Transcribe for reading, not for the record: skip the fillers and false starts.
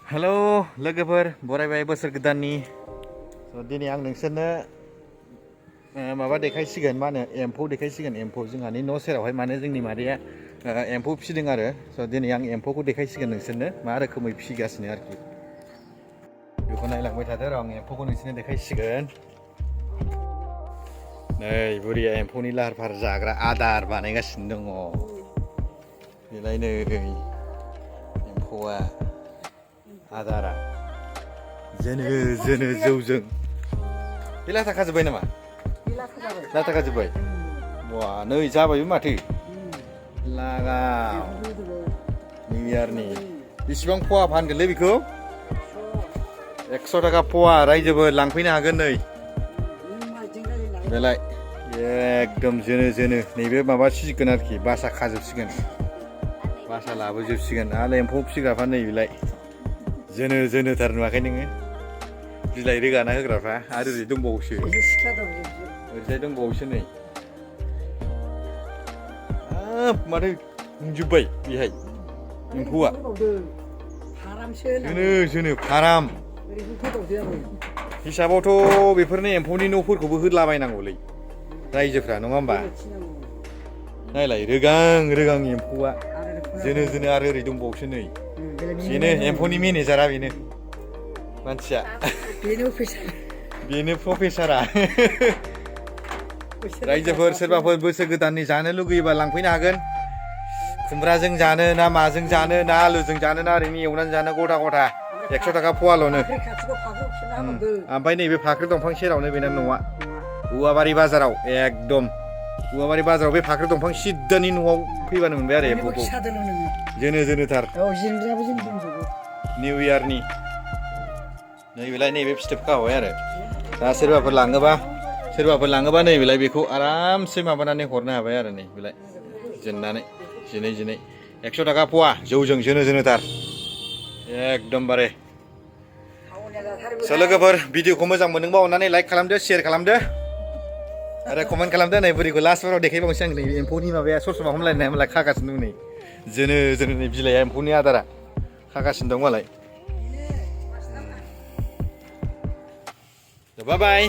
Halo, लोगोफोर बरायबाय बोसोर गोदाननि दिनै आं नोंसोरनो माबा देखायसिगोन मा होनो एम्फौ देखायसिगोन एम्फौ जोंहानि न' सेरावहाय माने जोंनि मादैया एम्फौ फिसिदों आरो दिनै आं एम्फौखौ देखायसिगोन नोंसोरनो मा रोखोमै फिसिगासिनो आरोखि बेखौ नायलांबाय थादो र' आं एम्फौखौ नोंसोरनो देखायसिगोन नै बुरिया एम्फौनि लाहार फाहार जाग्रा आदार बानायगासिनो दङ बेलाय नै एम्फौआ आदारा जोनो जौजों बे लाथा खाजोब्बाय नामा लाथा खाजोब्बाय वा नै जाबायबो माथो लागाव निउ इयारनि बेसेबां फवा फानगोनलै बेखौ 100 थाखा फवा रायजोबो लांफैनो हागोन नै बेलाय एकदम जोनो नैबे माबा सिगोन आरोखि बासा खाजोबसिगोन बासा लाबोजोबसिगोन आरो एम्फौ फिसिग्राफ्रा नै बेलाय जोनोथार नुवाखै नोङो बिलाइ रोगाना होग्राफ्रा आरो ओरै दंबावोसो ओरैजाय दंबावोसो नै माथो नुजोब्बाय बेहाय एम्फौआ जोनो फाराम हिसाबावथ' बेफोरनो एम्फौनि न'फोरखौबो होदलाबायनांगौलै रायजोफ्रा नङा होमबा नायलाय रोगां एम्फौआ जोनो आरो ओरै दंबावोसो नै बेनो एम्फौनि मेनेजारा बेनो मानसिया बेनो प्रफेसारा रायजोफोर सोरबाफोर बोसोर गोदाननि जानो लुगैयोबा लांफैनो हागोन खुमब्राजों जानो ना माजों जानो ना आलुजों जानो ना ओरैनो एवनानै जानो गथा 100 थाखा फवाल'नो ओमफ्राय नैबे फाख्रि दंफां सेरावनो बेना न'आ औवाबारि बाजाराव एकदम औवाबारि बाजाराव बे फाख्रि दंफां सिद्दानि न'आव फैबानो मोनबाय आरो एम्फौखौ जोनोथार निउ इयारनि नैबेलाय नैबे फिथोब खाबाय आरो दा सोरबाफोर लाङोबा नैबेलाय बेखौ आरामसे माबानानै हरनो हाबाय आरो नै बेलाय जेननानै जिनै 100 थाखा फवा जौजों जोनोथार एकदमबारे लोगोफोर भिडिअखौ मोजां मोनदोंबा अननानै लाइक खालामदो शेयार खालामदो आरो कमेन्ट खालामदो नै बुरिखौ लास्टफोराव देखायबावनोसै आं नै एम्फौनि माबाया ससमा हमलायनाय मालाय खागासिनो दं नै जोनो नै बिलाइया एम्फौनि आदारा खागासिनो दं मालाय बाय